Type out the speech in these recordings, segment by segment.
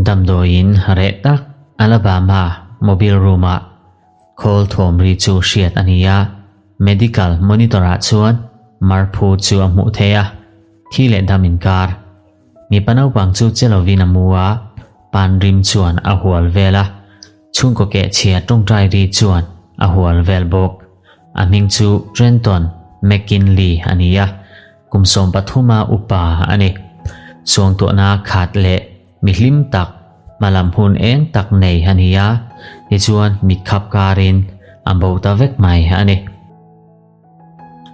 Damdawiin reh tak Alabama mobile room-ah khawl thawm ri chu hriat a ni a, medical monitor-ah chuan marphu chu a hmuh theih a, thi leh dam inkar. Mipa naupang chu che lovin a mu a, pan rim chuan a hual vel a, chhungkaw kehchhia tawngtai ri chuan a hual vel bawk. A hming chu Trenton McKinley a ni a, kum 13 a upa a ni. Suangtuahna khat leh mi hlim tak, hmalam hun eng tak nei a ni a, tichuan mitkhap karin a bo ta vek mai a ni.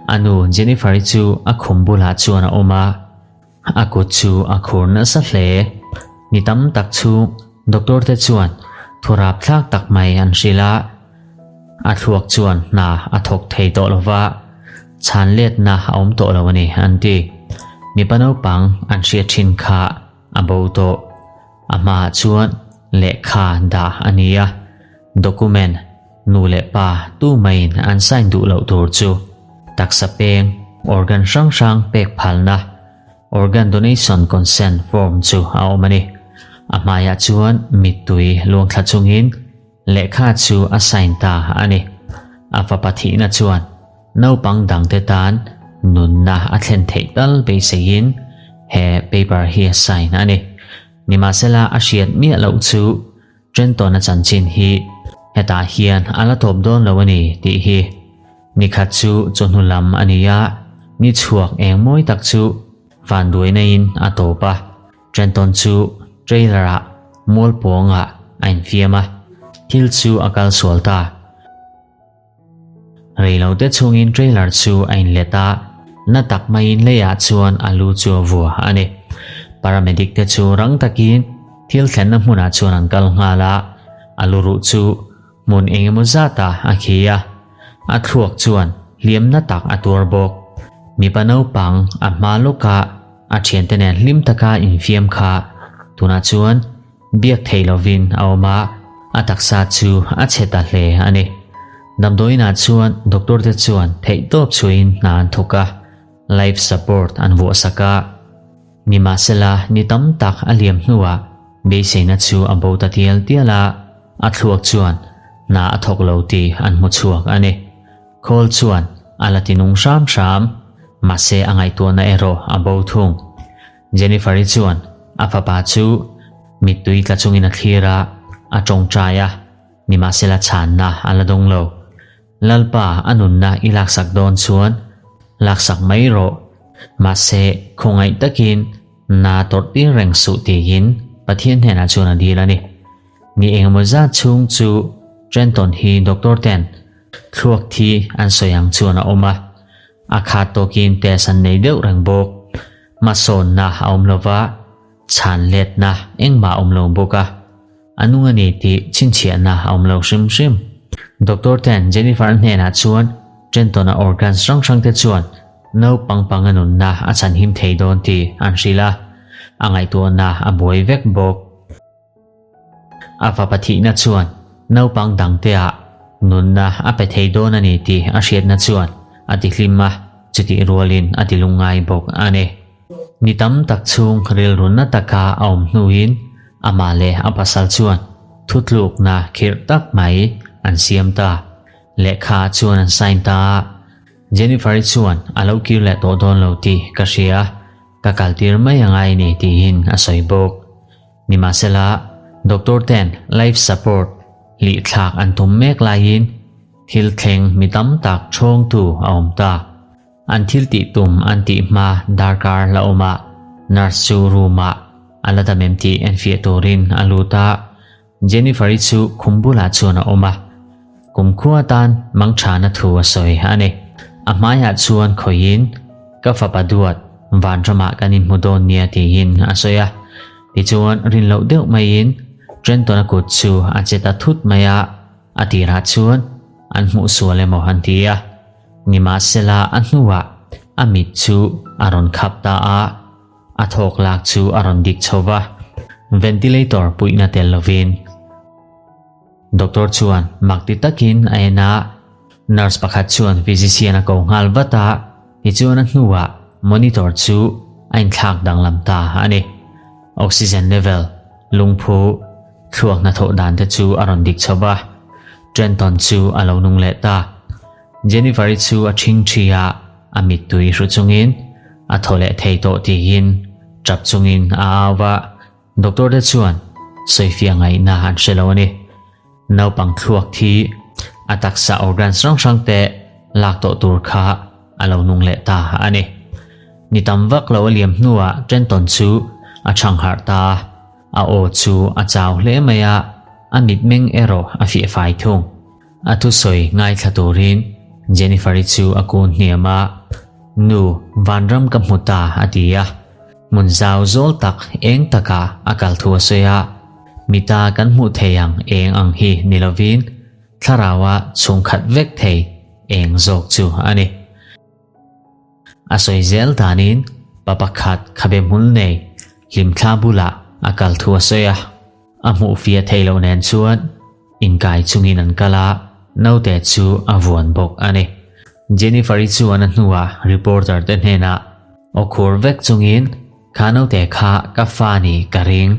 A nu Jennifer-i chu a khum bulah chuan a awm a, A kut chu a khur nasa hle. Ni tam tak chhung doctor te chuan thu rapthlak tak mai an hrilh a, a thluak chuan hna a thawk thei tawh lo va, chhan letna a awm tawh lo a ni an ti. Mipa naupang an hriat thin kha a bo tawh. A hmaah chuan lehkha dah a ni a, document nu leh pa tu maiin an sign duh loh tur chu taksa peng organ hrang hrang pek phalna organ donation consent form chu a awm a ni. A hmaiah chuan mittui luangthla chungin lehkha chu a sign ta a ni. A fapa thihna chuan naupang dangte tan nunna a thlen theih tal beiseiin he paper hi a sign a ni. Nimahsela a hriat miah loh chu Trenton-a chanchin hi hetah hian a la tawp dawn lo a ni tih hi. Nikhat chu chawhnu lam a ni a, ni chhuak eng mawi tak chu vanduaina-in a tawp a. Trenton chu trailer-ah mualpawngah a infiam a, thil chu a kal sual ta. Reilote chhungin trailer chu a inlet a, na tak maiin leiah chuan a lu chu a vua a ni. Paramedic te chu rang takin thil thlenna hmunah chuan an kal nghal a, a lu ruh chu hmun eng emaw zatah a khi a, a thluak chuan hliamna tak a tuar bawk. Mipa naupang a hma lawka a thiante nen hlim taka infiam kha tunah chuan Biak thei lovin a awm a, a taksa chu a chhe ta hle a ni. Damdawiinah chuan doctor te chuan theihtawp chhuiin hna an thawk a, life support an vuahsak a. Nimahsela ni tam tak a liam hnuah beiseina chu a bo ta tial tial a, a thluak chuan hna a thawk lo tih an hmu chhuak a ni. Khawl chuan a la ti nung hram hram, mahse a ngaihtuahna erawh a bo thung. Jennifer-i chuan a fapa chu mittui tla chungin a thlir a, a tawngtai a, nimahsela chhanna a la dawng lo. Lalpa a nunna i laksak dawn chuan laksak mai rawh, mahse khawngaih takin na tawrh tir reng suh tiin Pathian hnenah chuan a dil a ni. Ni engemaw zat chhung chu Trenton hi doctor ten thluak thi an sawi ang chuan a awm a, a khat tawkin test an nei deuh reng bawk. Hmasawnna a awm lo va, chhan letna engmah a awm lo bawk a, a nung a ni tih chhinchhiahna a awm lo hrim hrim. Doctor ten Jennifer hnenah chuan Trenton-a organs hrang hrang te chuan naupang panga nunna a chhanhim thei dawn tih an hrilh a, a ngaihtuahna a buai vek bawk. A fapa thihna chuan naupang dangteah nunna a pe thei dawn a ni tih a hriatna chuan a ti hlim a, chutih rualin a ti lungngai bawk a ni. Ni tam tak chhung rilrunna taka a awm hnuin amah leh a pasal chuan thutlukna khirh tak mai an siam ta. Lehkha chuan an sign ta a, Jennifer-i chuan a lo kir leh tawh dawn lo tih ka hria, ka kaltir mai a ngai ni tiin a sawi bawk. Nimahsela, doctor ten life support lih thlak an tum mek laiin thil thleng mi tam tak thawngtu a awm ta. An thil tih tum an tih hma darkar la awmah nurse chu room ah a la dam em tih enfiah turin a lut a, Jennifer-i chu khum bulah chuan a awm a, kumkhua tan mangthana thu a sawi a ni. A hmaiah chuan khawihin, Ka fapa duat, vanramah kan inhmu dawn nia tiin a sawi a. Tichuan rin loh deuh maiin Trenton-a kut chu a che ta thut mai a, a tirah chuan an hmuh sual emaw an ti a. Nimahsela a hnuah a mit chu a rawn khap ta a. A thawk lak chu a rawn dik chho va, ventilator puihna tel lovin. Doctor chuan mak ti takin a en a, nurse pakhat chuan physician a ko nghal vat a, tichuan a hnuah monitor chu a inthlak danglam ta a ni. Oxygen level, lungphu, thluak hnathawh dan te chu a rawn dik chho va, Trenton chu a lo nung leh ta. Jennifer-i chu a ṭhing ṭhi a, a mittui hru chungin a thaw leh thei tawh tiin ṭap chungin a au va. Doctor te chuan sawifiah ngaihna an hre lo a ni. Naupang thluak thi a taksa organs hrang hrang te lak tawh tur kha a lo nung leh ta a ni. Ni tam vak lo a liam hnuah Trenton chu a chhang harh ta a, a aw chu a chau hle mai a, a mitmeng erawh a fiah fai thung. A thusawi ngaithla turin Jennifer-i chu a kun hniam a, Nu, vanram ka hmu ta a ti a. Hmun zau zawl tak eng taka a kal thu a sawi a, mita kan hmuh thei ang eng ang hi ni lovin thlaraua chhungkhat vek thei eng zawk chu a ni. A sawi zel danin pa pakhat khabe hmul nei hlimthla bulah a kal thu a sawi a, a hmuh fiah thei loh nen chuan Inkai chungin an kal a, naute chu a vuan bawk a ni. Jennifer-i chuan a hnuah reporter te hnenah aw khur vek chungin, Kha naute kha ka fa ni ka ring.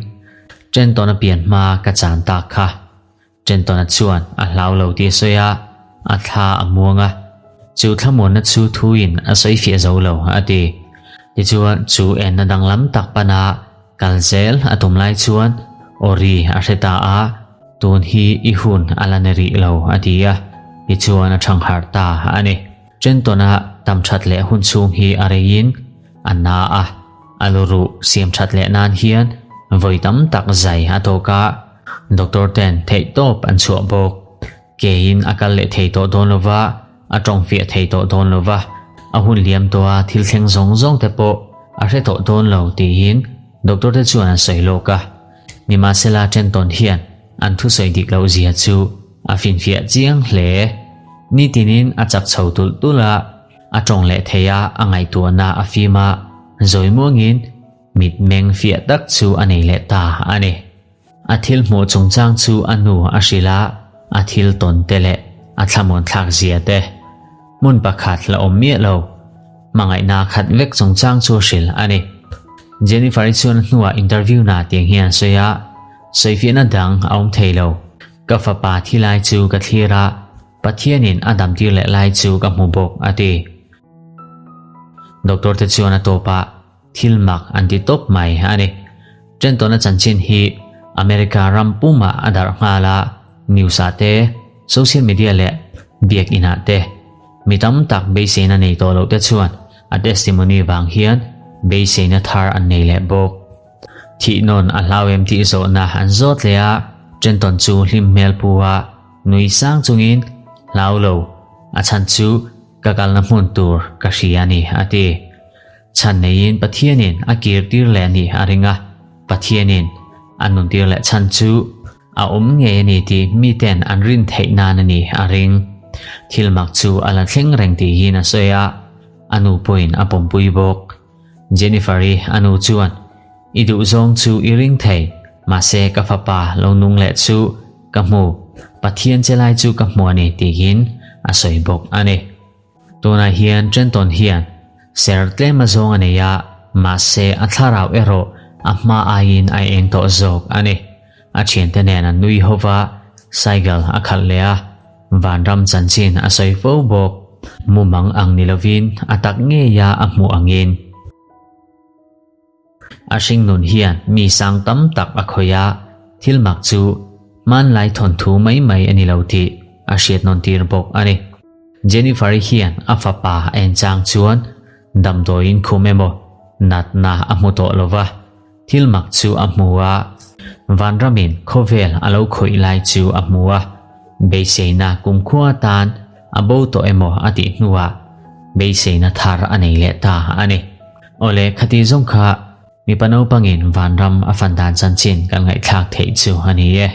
Trenton-a pian hma ka chan tak kha. Trenton-a chuan a hlau lo tih a sawi a, a thla a muang a. Chu thlamuanna chu thuin a sawi fiah zo lo a ti. Tichuan chu enna danglam tak pana Kal zel a tum lai chuan Ori a hre ta a, tun hi i hun a la ni rih lo a ti a, tichuan a thang harh ta a ni. Trenton-a tam that leh hun chhung hi a reiin a na a, a lu ruh siam that leh nan hian vawi tam tak zai a tawk a, doctor ten theihtawp an chhuah bawk. Keiin a kal leh thei tawh dawn lova, a tawng fiah thei tawh dawn lova, a hun liam tawha thil thleng zawng zawng te pawh a hre tawh dawn lo tiin doctor te chuan an sawi lawk a. Nimahsela Trenton hian an thusawi dik loh zia chu a finfiah chiang hle. Nitinin a chak chho tulh tulh a, a tawng leh thei a, a ngaihtuahna a fim a, zawi muangin mitmeng fiah tak chu a nei leh ta a ni. A thil hmuh chungchang chu a nu a hrilh a, a thil tawn te leh a thlamuan thlak zia te. Hmun pakhat la awm miah lo. Hmangaihna khat vek chungchang chu a hrilh a ni. Jennifer-i chuan a hnuah interview na tiang hian a sawi a, Sawifiahna dang a awm thei lo. Ka fapa thi lai chu ka thlir a, Pathianin a damtir leh lai chu ka hmu bawk, a ti. Doctor te chuan a tawpah, Thil mak an ti tawp mai a ni. Trentona chanchin hi America ram pumah a darh nghal a, news ah te, social media leh biak inah te mi tam tak beiseina nei tawh loh te chuan a testimony vang hian beiseina thar an nei leh bawk. Thih nawn a hlau em tih zawhna an zawt leh a, Trenton chu hlim hmel pu a nui sang chungin hlau lo, a chhan chu ka kalna hmun tur ka hria a ni a ti. Chhan neiin Pathianin a kirtir leh a nih a ring a, Pathianin a nuntir leh chhan chu a awm ngei a ni tih miten an rin theih nan a nih a ring. Thil mak chu a la thleng reng tihin a sawi a, a nu pawhin a pawmpui bawk. Jennifer-i a nu chuan, I duhzawng chu i ring thei, mahse ka fapa lo nung leh chu ka hmu, Pathian che lai chu ka hmu a ni tihin a sawi bawk a ni. Tunah hian Trenton hian ser tlem a zawng a nei a, mahse a thlarau erawh a hma aiin a eng tawh zawk a ni. A thiante nen an nui ho va, cycle a khalh leh a, vanram chanchin a sawi fo bawk. Mumang ang ni lovin a tak ngeia a hmuh angin. A hringnun hian mi sang tam tak a khawih a, thil mak chu hmanlai thawnthu mai mai a ni lo tih a hriat nawn tir bawk a ni. Jennifer-i hian a fapa a en chang chuan damdawiin khum emaw natna a hmu tawh lo va, thil mak chu a hmu a, vanramin khawvel a lo khawih lai chu a hmu a, beiseina kumkhua atan a bo tawh emaw a tih hnuah beiseina thar a nei leh ta a ni. Awle, khati zawng kha mipa naupangin vanram a fan dan chanchin kan ngaihthlak theih chu a ni e.